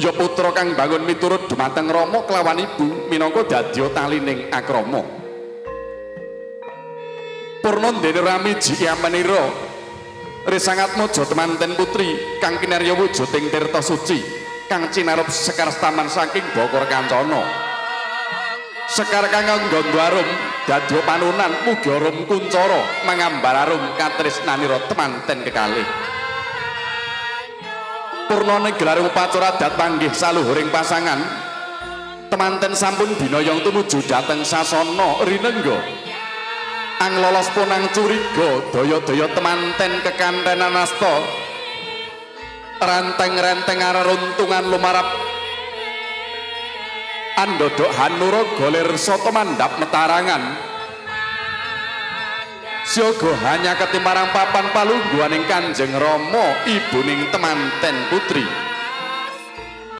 Ya putra kang bangun miturut dumateng rama kelawan ibu minangka dadya talining akrama. Purna dene ramiji amenira Risangatmaja temanten putri kang kinarya wujuding tirta suci kang cinarup sekar taman saking bokor kancana. Sekar kang nggandha arum dadya panunan mugi arum kuncara mangambar arum katresnanira temanten kekalih. Purnane gelar upacara adat panggih saluhuring pasangan temanten sampun binayong tumuju dhateng sasana rinengga. Anglolos punang curiga daya-daya temanten kekantenan asta renteng-renteng araruntungan lumarap andodok hanura golir sata mandhap metarangan siaga hanya ketimarang papan palungguhaning Kanjeng Rama ibuning temanten putri.